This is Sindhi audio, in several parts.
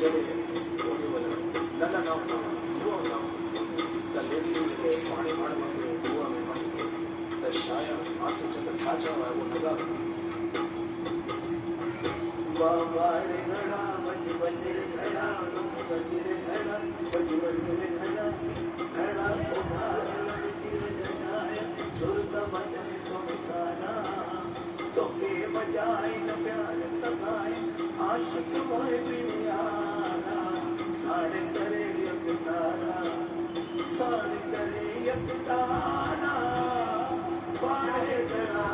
جڏهن اوڏي مهل نل نه هوندا هئا، کوهه هوندا هئا ته ليڊيزون جيڪي پاڻي ڀرڻ وينديون هيون کوهه ۾ وڃي ته شاعر ماستر چندر ڇا چيو آهي اهو نظارو. بابا ڙي گهڙا وڄ وڄ ڙي گهڙا وڄ وڄ ڙي گهڙا وڄ وڄ ڙي گهڙا گهڙا اگهايل مٽيء جا ڇايا سر ته وڃن ٿو وسارا توکي وڄائين پيار سگهائين عاشق موهي پڻ يارا ساڻ ڪري يڪتارا ساڻ ڪري يڪتارا پاڙي گهڙا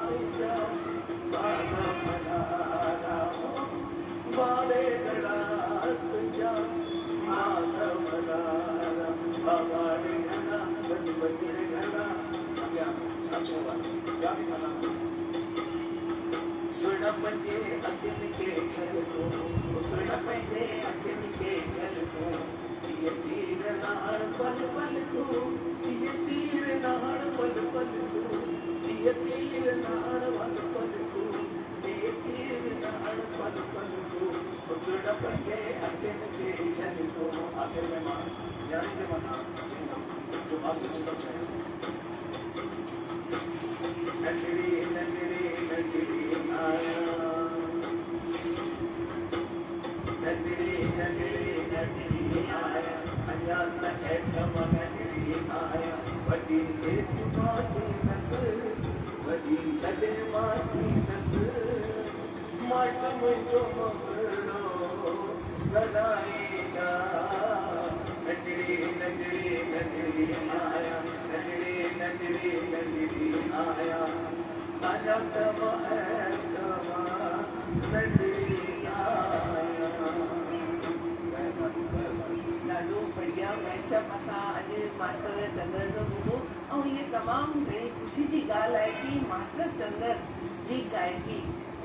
تنهنجا باغ ملهارا واڙي گهڙا تنهنجا باغ ملهارا بابا ڙي گهڙا وڄ وڄ ڙي گهڙا اڳيان ڇا چيو آهي ٻيا به ڪلام آهن. سهڻپ جي اکين کي جهل تون سهڻپ جي اکين کي جهل تون هيء تير نه هڻ پل پل تون هيء تير نه هڻ پل پل تون هيء تير نه هڻ پل پل تون هيء تير نه هڻ پل پل تون سهڻپ جي اکين کي جهل تون. آخر ۾ مان نياڻين جي مٿان چئيندم جو ماستر چندر چيو. ننڍڙي ننڍڙي ننڍڙي آهيان ننڍڙي ننڍڙي ننڍڙي آهيان اڃا ته ايٽم ننڍڙي آهيان وڏي نيٺ مان ٿيندس وڏي جڏهن مان ٿيندس مائٽ منهنجو مهرڙو ڳالهائيندا ننڍڙي ننڍڙي ننڍڙي آهيان ننڍڙي ننڍڙي ننڍڙي آهيان اڃا ته مان ايٽم ننڍڙي آهيان مهرباني مهرباني. ڏاڍو بڙيا ميشپ اسان اڄ ماسٽر چندر جو ٻڌو ۽ هيء تمام گهڻي خوشي جي ڳالهه آهي ڪي ماسٽر چندر جي گائڪي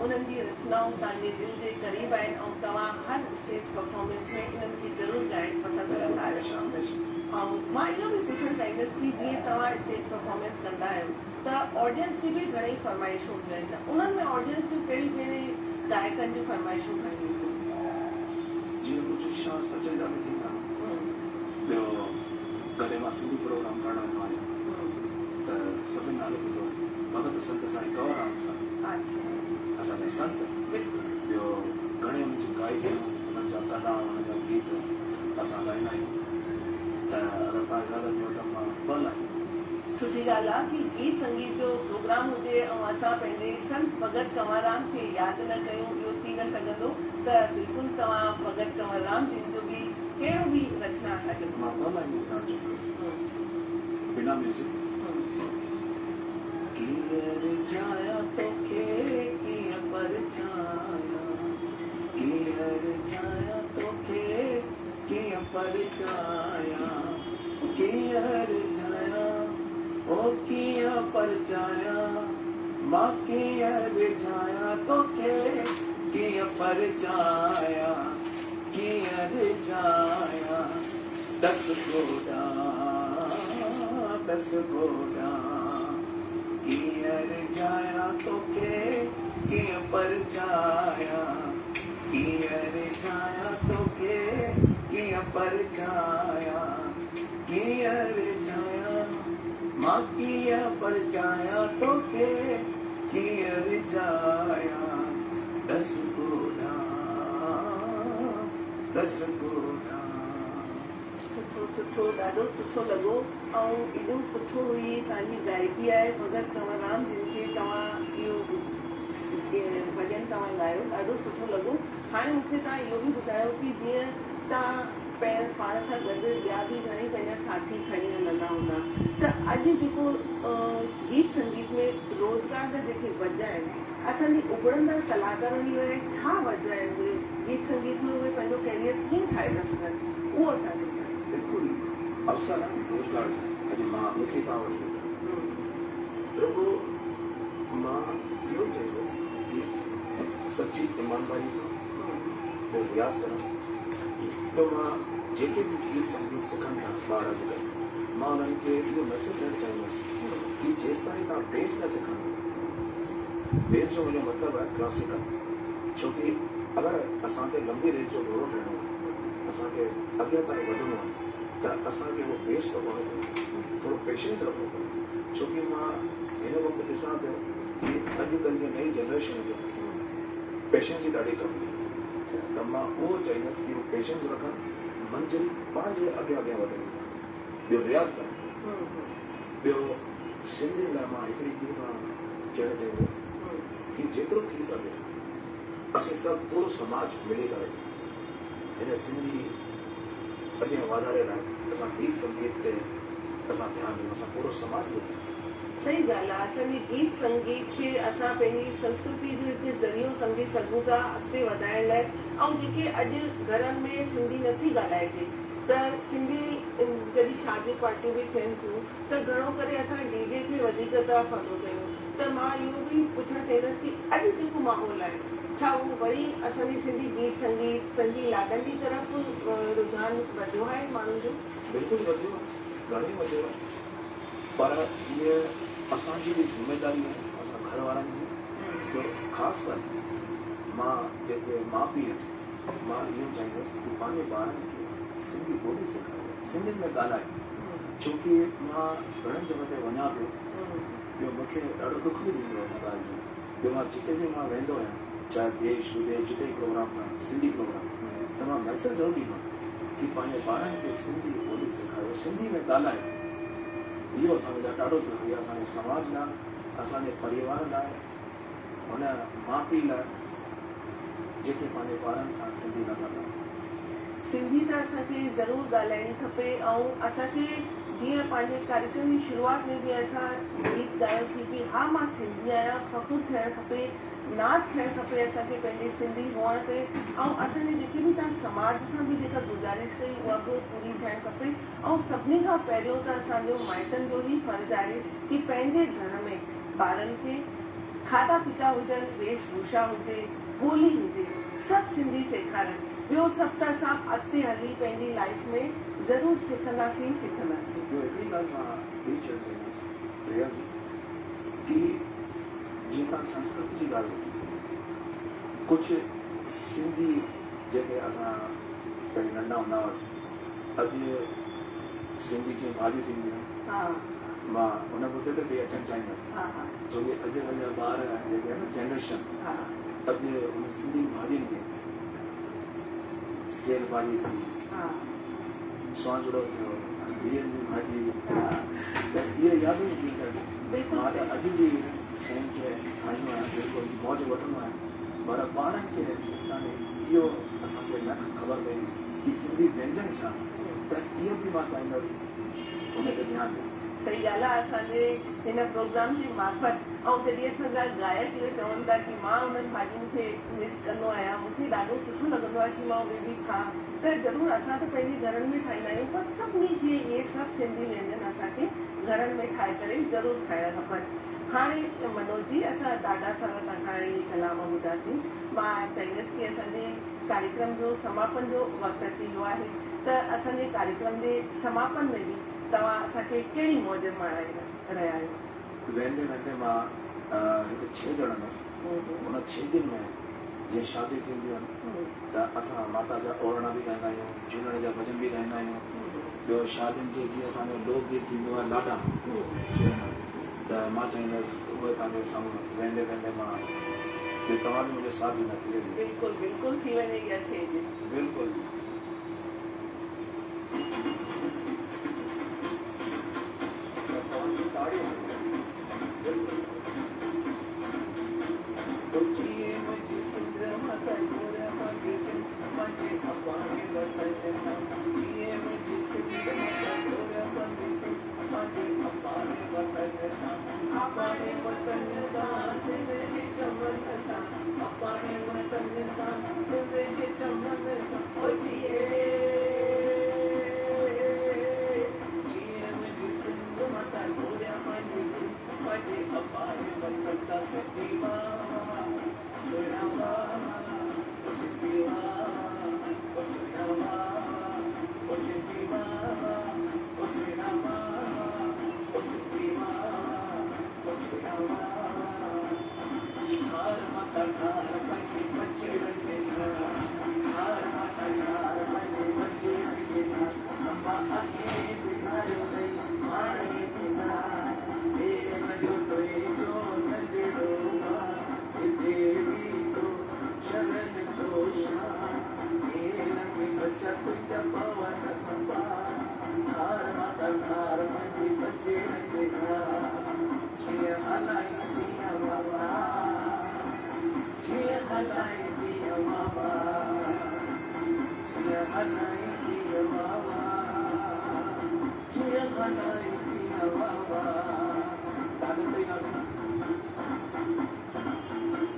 انهن جي رچنائون توهان جي دل جي قريب آهن ۽ توهان هر اسٽيج پرفارمنس ۾ انهن کي ضرور ڳائڻ پسند بلڪل ڪندا آهيو. هميشه هميشه. ۽ مان اهو به پڇڻ چاهيندس ڪي جيئن توهان اسٽيج پرفارمنس ڪندا آهيو ته آڊينس جي به گهڻئي فرمائشون هونديون آهن ته انهن ۾ آڊينس جون ڪهڙيون ڪهڙي گائڪن جون فرمائشون کڻي اينديون. جيئن ڪجهه شاهه سچل جا به ٿيندا آهن ٻيو ڪڏهن مان سنڌي پروگرام ڪرڻ ويندو آهيان ته سڀن نالو ٻڌو آهي ڀڳت سنت سائين ڪنور رام سان اسان جا سنت ٻيو گهڻي انهن جون گائڪيون انهن جا ڪلام انهن جا گيت اسان ڳائيندا آهيون ته اگر توهان اجازت ڏيو ته مان ٻه لائينون. سٺي ڳالهه آ ڪي گيت سنگيت جو پروگرام هجي ۽ اسان پنهنجي سنت ڀڳت ڪنور رام کي ياد نه ڪيون اهو ٿي نه سگهندو ته بلڪل توهان ڀڳت ڪنور رام جن جو به ڪهڙو به رچنا اسان کي مان ٻه لائينون ٻڌائڻ چاهيندس بنا ميوزڪ. ڪيئن رجايان توکي ڪيئن پرچايان ڪيئن رجايان توکي ڪيئن پرچايان ڪيئن رجايان او ڪيئن پرچايان مان ڪيئن رجايان توکي ڪيئن پرچايان ڪيئن رجايان ڏس گوڏا ڏس گوڏا ڪيئن رجايان توکي ڪيئن پرچايان ڪيئن رجايان توکي ڪيئن پرچايان ڪيئن رجايان مان ڪيئن پرچايان توکي ڪيئن رجايان ڏس گوڏا ڏس گوڏا. سٺو سٺو ڏاڍو سٺو لڳو ۽ ايڏو سٺو هي توهان جي گائڪي آهي ڀڳت ڪنور رام جن کي توهان اهو ڀڄن توهان ڳايو ڏاڍو سٺو لڳو هاڻي مون کي توهان اهو به ٻڌايو ڪي جيئن توهان پاڻ سان گڏ ٻيا به گهڻئي پنهنجا ساٿي کڻي هلندا هوندا ته اڄ جيڪو گيت سنگيت ۾ روزگار جا جيڪي وجهه آهن اسان جي اڀرندڙ ڪلاڪارن لاء ڇا وجهه آهن اهي گيت سنگيت ۾ اهي پنهنجو ڪيريئر ڪيئن ٺاهي ٿا سگهن اهو اسان کي ٻڌايو. بلڪل اوسر آهن روزگار جا اڄ مان مون کي توهان وٺي ويندا رڳو مان اهو چئيندس ڪي سچي ايمانداري سان ٻيو رياض ڪرڻ ٻيو مان جيڪي به گيت سنگيت سکن ٿا ٻار اڄڪلهه مان انهن کي اهو ميسيج ڏيڻ چاهيندس ڪي جيستائين توهان بيس نه سکندو بيس جو منهنجو مطلب آهي ڪلاسيڪل ڇو ڪي اگر اسان کي لمبي ريس جو گهوڙو ٺهڻو آهي، اسان کي اڳيان تائين وڌڻو آهي ته اسان کي اهو بيس پڪڙڻو پوندو، ٿورو پيشنس رکڻو پوندو، ڇو ڪي مان هن وقت ڏسان پيو ڪي اڄ ڪلهه جي نئين جنريشن کي پيشنس جي ڏاڍي ڪمي آهي ته مان اهو چاهيندس ڪي هو پيشنس رکن، منزل پنهنجي اڳيان اڳيان وڌندي پاڻ، ٻيو رياض ڪرن، ٻيو سنڌين لاء مان هڪڙي ٻي مان چئڻ چاهيندس ڪي جيترو ٿي سگهي اسين سڀ پورو سماج ملي ڪري هن سنڌي اڳيان واڌاري لاء اسان گيت سنگيت تي اسان ڌيان ڏيون اسان پورو سماج جو ڌيان ڏيون. صحيح ڳالهه آ اسان جي گيت سنگيت کي اسان پنهنجي سنسڪرتي جو هڪ ذريعو سمجهي سگهون ٿا اڳتي وڌائڻ لاء ۽ جيڪي اڄ گهرن ۾ سنڌي نٿي ڳالهائجي ته سنڌي جڏهن شاديون پارٽيون به ٿين ٿيون ته گهڻو ڪري اسان ڊي جي کي وڌيڪ ٿا فالو ڪيون ته مان اهو به پڇڻ چاهيندس ڪي اڄ جيڪو ماحول آهي ڇا اهو وري اسان جي سنڌي گيت سنگيت سنڌي لاڏن جي طرف رجحان وڌيو آهي ماڻهن جو؟ بلڪل وڌيو آهي گهڻو ئي وڌيو آهي پر هيء اسان جي به ذميداري آهي اسان گهر وارن جي جو خاص ڪر مان جيڪي ماء پيء آهن مان اهو چاهيندس ڪي پنهنجي ٻارن کي سنڌي ٻولي سيکاريو سنڌين ۾ ڳالهايو ڇو ڪي مان گهڻن جڳهن تي وڃان پيو ٻيو مون کي ڏاڍو ڏک به ٿيندو آهي ان ڳالهه جو جو مان جتي به مان ويندو آهيان چاهي ديش وديش جتي به پروگرام ڪرڻ سنڌي پروگرام ته مان ميسيج ضرور ڏيندو آهيان ڪي پنهنجي ٻارن کي سنڌي ٻولي سيکاريو سنڌي ۾ ڳالهايو اهو اسان جي لاء ڏاڍو ضروري آهي اسان جي سماج لاء اسان جي پريوار لاء هن ماء پيء لاء جيڪي پنهنجي ٻارن سان سنڌي نه ٿا ڳالهائين. سنڌي ته اسان کي ضرور ڳالهائڻي کپي ۽ اسان کي جيئن پنهنجي ڪاريڪرم جي شروعات ۾ به اسان گيت ڳايوسين ڪي ها مان سنڌي آهيان فخر ٿيڻ کپي ناز ٿيڻ کپي اسان کي پنهنجي سنڌي هئڻ تي ۽ اسان جي جيڪي به توهان سماج سان به جيڪا گذارش ڪئي اها به پوري ٿيڻ کپي ۽ سڀني کان پهريون ته اسان جو مائٽن جو ئي فرض آهي ڪي پنهنجي گهر ۾ ٻارن کي کاڌا پيتا هجن، ويش ڀوشا هجي، ٻولي هجي، سڀ سنڌي سيکارن. ٻيو سڀ ته اسان اڳتي هلي پنهنجي لائيف ۾ ضرور سکنداسين ئي سکنداسين. ٻيو هڪڙي ڳالهه مان ٻي چئڻ چاهيندس پريا جي ڪي جيئن توهان سنسڪرتي جي ڳالهه ورتي سنڌي ڪجهه سنڌي جيڪي اسان پهرين ننڍا هوندا هئاسين اڄ سنڌي جيئن ڀاڄيون ٿينديون آهن مان ان مدي تي به اچڻ چاهيندس ڇو ڪي اڄ ڪلهه جا ٻار جيڪي آهن نه جنريشن اڄ ان سنڌي ڀاڄين کي سيل ڀاڄي ٿي سوانجڙو ٿيو بيهن جي ڀاڄي ته اهي يادون اينديون آهن مان ته اڄ به انهن شين کي کائيندو آهيان بلڪل موج وٺندو آهيان پر ٻارن کي جيستاڻي اهو اسان کي نه خبر پوندي ڪي سنڌي وينجن ڇا ته اهو به مان چاهيندس ان تي ڌيان ڏيو. صحيح ڳالهه آ اسان جي هن پروگرام جي معرفت ۽ جڏهن اسان جا گائڪ اهو چون ٿا ڪي مان انهن ڀاڄين کي مس ڪندو آهيان مون کي ڏاڍو سٺو لڳندو آهي ڪي مان اهي به کان ته ضرور اسان ته پنهنجي گهرن ۾ ٺاهيندا آهيون پر سڀني کي اهي سڀ سنڌي وينجن اسان کي گهرن ۾ ٺاهي ڪري ضرور کائڻ کپن هاڻي منوج جي اسان ڏاڍا سارا توهان کان اهي ڪلام ٻڌاسين مان چاهيندس ڪي اسان جي ڪاريڪرم جو سماپن جو وقت اچي ويو آهي ته اسان جي ڪاريڪرم جي سماپن ۾ به توهان اسان کي ڪهڙي موج ماڻائي رهيا آهيو؟ ويندي ويندي مان هڪ ڇيڄ هڻندس. ان ڇيڄن ۾ جيئن شاديون ٿينديون آهن ته اسان ماتا جا اوڙڻا به ڳائيندا آهيون، جهولڻ جا ڀڄن به ڳائيندا آهيون. ٻيو شادين جي جيئن اسان جو لوڪ گيت ٿيندو آهي لاڏا سهڻا ته مان چاهيندس اهي توهان جي سامهون ويندي ويندي مان ٻيو توهان به منهنجو ساٿ ڏيندا پليز. بلڪل بلڪل ٿي وڃي اها ڇيڄ. بلڪل. ته توهان جون تاڙيون بلڪل. جيئي منهنجي سنڌ ماتا گهر مانگي سنڌ پنهنجي اباڻي وطن تان جيئي منهنجي سنڌ ماتا گهر مانگي سنڌ پنهنجي اباڻي وطن تان اباڻي وطن تان سنڌ جي چمن تان اباڻي وطن تان سنڌ جي چمن هلائيندينءَ واوا، جيئن هلائيندينءَ واوا. ڌاڳن تي ئي ناچندا.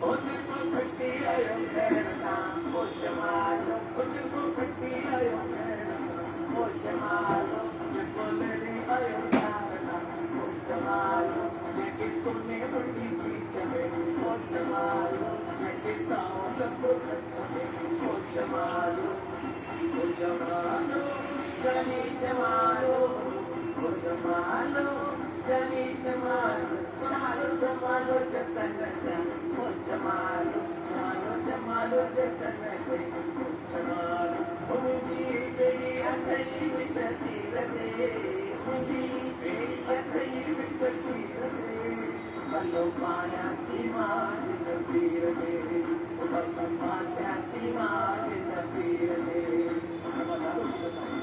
او جيڪو کٽي آيو خير سان، او جمالو. او جيڪو کٽي آيو خير سان، او جمالو. جيڪو لڙي آيو پيار سان، او جمالو. جيڪي سوني منڊي جي چوي، او جمالو. جيڪي سائو لڳو خط ۾، او جمالو. او جمالو جاني جمالو، او جمالو جاني جمالو، جمالو جمالو جتن جا، او جمالو جمالو جمالو جتن تي، او جمالو. او منهنجي ٻيڙي اٿئي وچ سير تي، منهنجي ٻيڙي اٿئي وچ سير تي، ڀلو پايان ٿي مان هن پير تي، اداس ڦاسيان ٿي مان هن پير تي. هاڻي مان ڏاڍو چڱو سائين.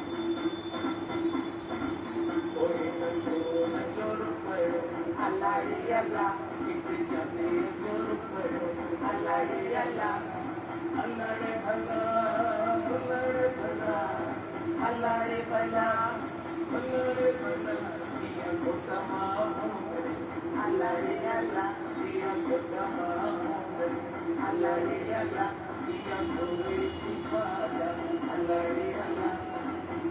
او هن سون جو رپيو، الائي الا، هڪ چانديءَ جو رپيو، الائي الا. الا ڙي ڀلا، الا ڙي ڀلا، الا ڙي ڀلا، الا ڙي ڀلا، ڌيءَ گهوٽ مان هوندڙي، الا ڙي الا، ڌيءَ گهوٽ مان هوندڙي، الا ڙي الا، ڌيءَ گهوري ٿي کاڄا، الا ڙي الا،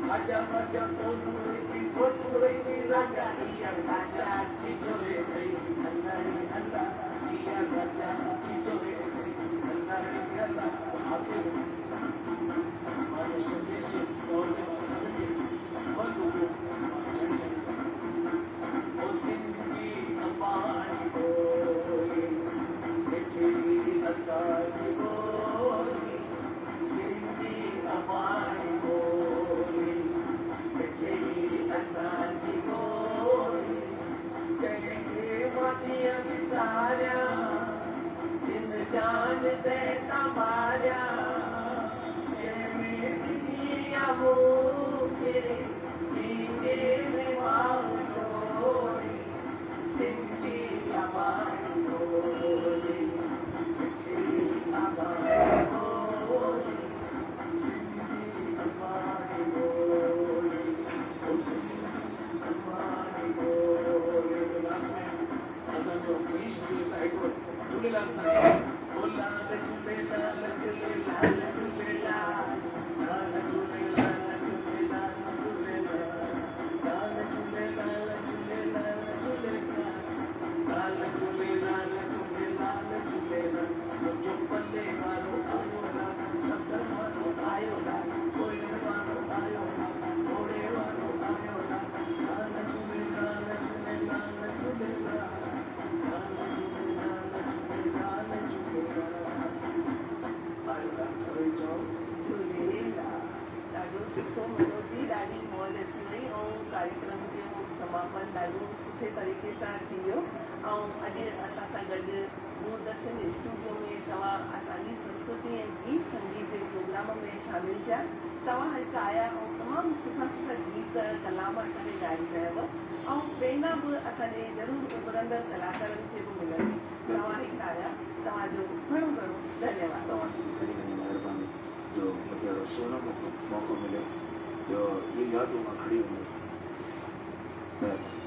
کاڄا واڄا ڪونه ويندي، گهوٽ ويندي راجا، هيءَ راجا چچوئي اٿئي، الا ڙي الا، هيءَ راجا چچوئي اٿئي، الا ڙي الا. آخر مان اهو سنديش جي طور تي مان سڀني کي ٻه ٽڪو مان ڇڏي ڇڏيندم. او سنڌي اباڻي ٻولي، مٺڙي اسان جي ٻولي، سنڌي اباڻي ٻولي، مٺڙي اسان جي ٻولي، ڪنهن کي مان ڪيئن وساريان، جن جان تنهن تان ماريان، جنهن ۾ ڏني آ مون کي پينگهي ۾ ماءُ لوڙي، سنڌي اباڻي ٻولي، مٺڙي اسان جي ٻولي، سنڌي اباڻي ٻولي، او سنڌي اباڻي ٻولي. لاسٽ ۾ اسان جو اشٽ ديوتا هڪڙو جهوليلال سائين. او لال جهوليلال، جهوليلال جهوليلال، لال جهوليلال جهوليلال جهوليلال، لال جهوليلال جهوليلال جهوليلال، لال جهوليلال جهوليلال جهوليلال. منهنجو پلي وارو آيو لال، ستر وارو آيو لال، ڪوئل وارو آيو لال، گهوڙي وارو آيو لال، لال جهوليلال جهوليلال جهوليلال، لال جهوليلال جهوليلال جهوليلال، آيو لال. سڀئي چئو جهوليلال. ڏاڍو سٺو منوج جي، ڏاڍي موج اچي وئي ۽ ڪاريڪرم جو سماپن ڏاڍو سٺي طريقي سان ٿي ويو. ۽ اڄ اسان سان گڏ دوردرشن اسٽوڊيو ۾ توهان اسان جي سنسڪرتي ۽ گيت سنگيت جي پروگرام ۾ شامل ٿيا. توهان هڪ آيا ۽ تمام سٺا سٺا گيت ڪلام اسان کي ڳائي رهيو ۽ پريرڻا به اسان جي ضرور اڀرندڙ ڪلاڪارن کي به ملندي. توهان هڪ آيا، توهان جو گهڻو گهڻو ڌنيواد. توهان جي گهڻي گهڻي مهرباني جو مون کي اهڙو سهڻو موقعو مليو جو اهي يادون مان کڻي ويندس. مهرباني.